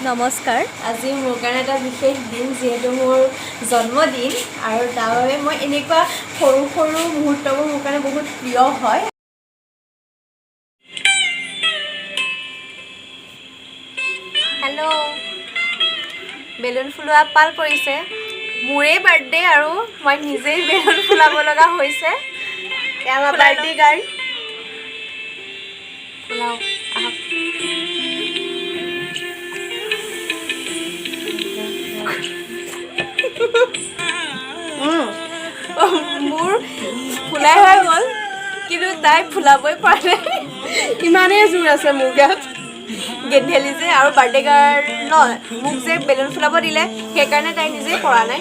নমস্কাৰ। আজি মোৰ কাৰণে এটা বিশেষ দিন, যিহেতু মোৰ জন্মদিন আৰু তাৰ বাবে মই এনেকুৱা সৰু সৰু মুহূৰ্তবোৰ মোৰ কাৰণে বহুত প্ৰিয় হয়। হেল্ল', বেলুন ফুলোৱা পাল পৰিছে। মোৰেই বাৰ্থডে আৰু মই নিজেই বেলুন ফুলাব লগা হৈছে। এয়া আমাৰ বাৰ্থডে গাৰ্ল। ফুলাওক আহক। মোৰ ফুলাই হৈ গ'ল, কিন্তু তাই ফুলাবই পৰা নাই। ইমানেই জোৰ আছে মোৰ গাত। গেন্ধেলি যে আৰু বাৰ্থডে গাৰ্ল ন, মোক যে বেলুন ফুলাব দিলে, সেইকাৰণে তাই নিজেই পৰা নাই,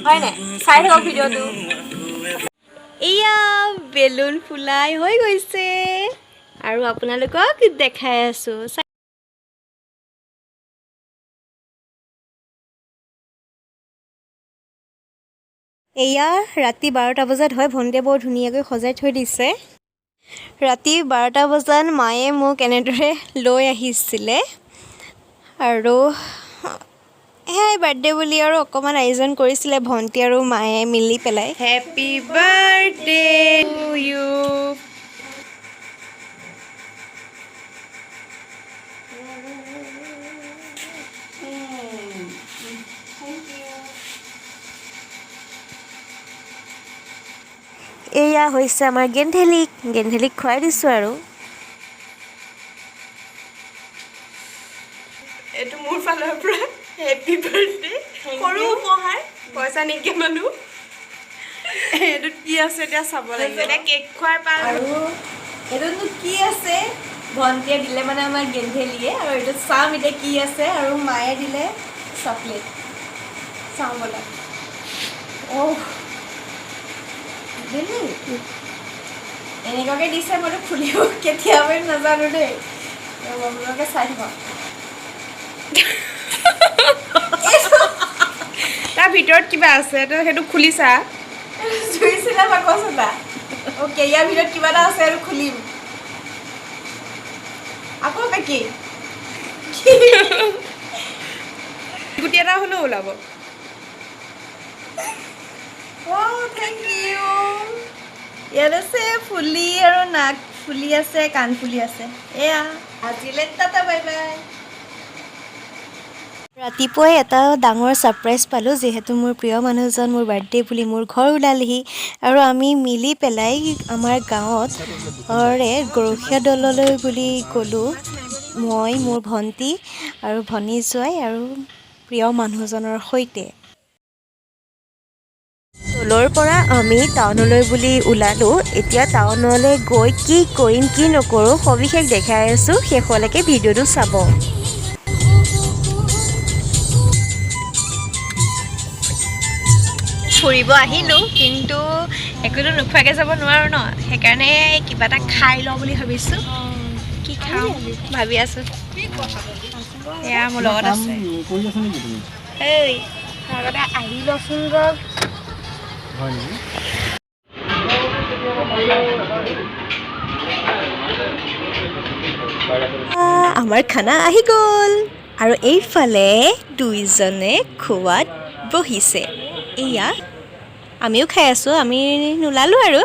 হয় নাই? চাই থাকক ভিডিঅ'টো। এয়া বেলুন ফুলাই হৈ গৈছে আৰু আপোনালোকক দেখাই আছোঁ। এয়া ৰাতি 12টা বজাত হয়। ভণ্টিয়ে বৰ ধুনীয়াকৈ সজাই থৈ দিছে। ৰাতি 12টা বজাত মায়ে মোক এনেদৰে লৈ আহিছিলে আৰু সেয়াই বাৰ্থডে বুলি আৰু অকণমান আয়োজন কৰিছিলে ভণ্টি আৰু মায়ে মিলি পেলাই। Happy birthday to you. এয়া হৈছে আমাৰ গেন্ধেলিক, গেন্ধেলিক খুৱাই দিছোঁ আৰু এইটো মোৰ ফালৰ পৰা হেপী বাৰ্থডে, সৰু উপহাৰ, পইচা নাইকিয়া মানুহ। এইটোত কি আছে এতিয়া চাব লাগিব। এতিয়া কেক খোৱাৰ পাল। আৰু এইটোতনো কি আছে? ভণ্টিয়ে দিলে, মানে আমাৰ গেন্ধেলিয়ে, আৰু এইটোত চাম এতিয়া কি আছে। আৰু মায়ে দিলে চকলেট। চাওঁ ব'লা। অহ, দিলি এনেকুৱাকৈ দিছে, মইতো খুলিব কেতিয়াবাই নাজানো দেই। ৰ'ব, আপোনালোকে চাই থাকক। তাৰ ভিতৰত কিবা আছে, তই সেইটো খুলি চা। জুইছিলা বাকচ এটা। অ'কে, ইয়াৰ ভিতৰত কিবা এটা আছে আৰু খুলিম আকৌ। পেকিং। গুটি এটা হ'লেও ওলাব। Thank you. ইয়াত আছে ফুলি আৰু নাক ফুলি আছে, কাণ ফুলি আছে। এয়া আজিলৈ, টাটা, বাই বাই। ৰাতিপুৱাই এটা ডাঙৰ ছাৰপ্ৰাইজ পালোঁ, যিহেতু মোৰ প্ৰিয় মানুহজন মোৰ বাৰ্থডে বুলি মোৰ ঘৰ ওলালেহি আৰু আমি মিলি পেলাই আমাৰ গাঁৱত গৰখীয়া দললৈ বুলি গ'লোঁ। মই, মোৰ ভণ্টি আৰু ভনী জোঁৱাই আৰু প্ৰিয় মানুহজনৰ সৈতে। দলৰ পৰা আমি টাউনলৈ বুলি ওলালোঁ। এতিয়া টাউনলৈ গৈ কি কৰিম কি নকৰোঁ সবিশেষ দেখাই আছোঁ, শেষলৈকে ভিডিঅ'টো চাব। ফুৰিব আহিলোঁ, কিন্তু একোতো নোখোৱাকৈ যাব নোৱাৰোঁ ন, সেইকাৰণে কিবা এটা খাই লওঁ বুলি ভাবিছোঁ। কি খাওঁ ভাবি আছোঁ। এয়া মোৰ লগত আছে। কৰি আছা নেকি তুমি? এই। আগতে আহি লচোন ৰ। হয় নেকি? আমাৰ খানা আহি গ'ল আৰু এইফালে দুইজনে খোৱাত বহিছে। এয়া আমিও খাই আছোঁ, আমি নোলালোঁ আৰু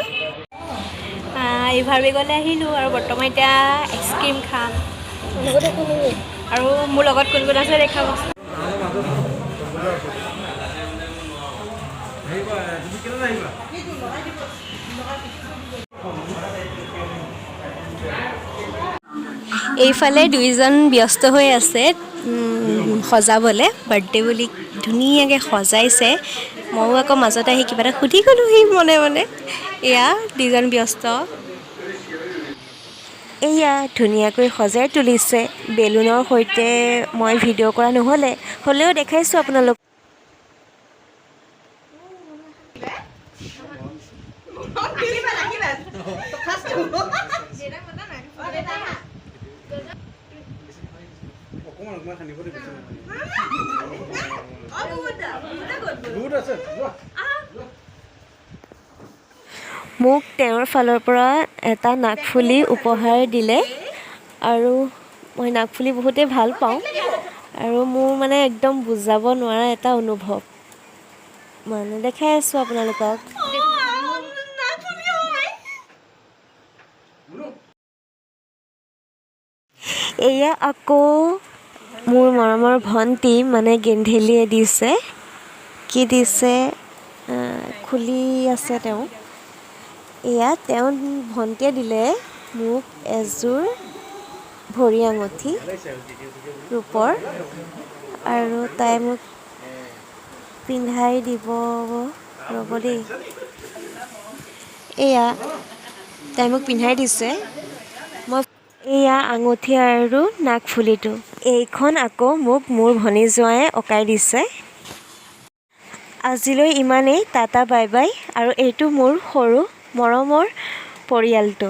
ইভাৰবেগলৈ আহিলোঁ আৰু বৰ্তমান এতিয়া আইচক্ৰীম খাম। আৰু মোৰ লগত কোন কোন আছে দেখাব। এইফালে দুইজন ব্যস্ত হৈ আছে সজাবলৈ। বাৰ্থডে বুলি ধুনীয়াকৈ সজাইছে। ময়ো আকৌ মাজতে আহি কিবা এটা সুধি গ'লোহি মনে মনে। এয়া দুইজন ব্যস্ত। এয়া ধুনীয়াকৈ সজাই তুলিছে বেলুনৰ সৈতে। মই ভিডিঅ' কৰা নহ'লে, হ'লেও দেখাইছোঁ আপোনালোক। অকণমান অকণমান সানিব দেই, বেছি নাসানিব। বহুত আছে, যোৱা। মোক তেওঁৰ ফালৰ পৰা এটা নাকফুলি উপহাৰ দিলে আৰু মই নাকফুলি বহুতেই ভাল পাওঁ। আৰু মোৰ মানে একদম বুজাব নোৱাৰা এটা অনুভৱ মানে দেখাই আছোঁ আপোনালোকক। এয়া আকৌ মোৰ মৰমৰ ভণ্টি মানে গেন্ধেলীয়ে দিছে। কি দিছে খুলি আছে তেওঁ। এয়া তেওঁ ভণ্টিয়ে দিলে মোক এযোৰ ভৰি আঙুঠি ৰূপৰ আৰু তাই মোক পিন্ধাই দিব। ৰ'ব দেই। এয়া তাই মোক পিন্ধাই দিছে। মই এয়া আঙুঠি আৰু নাকফুলিটো। এইখন আকৌ মোক মোৰ ভনী জোঁৱায়ে অঁকাই দিছে। আজিলৈ ইমানেই। Tata, bye bye. আৰু এইটো মোৰ সৰু মৰমৰ পৰিয়ালটো।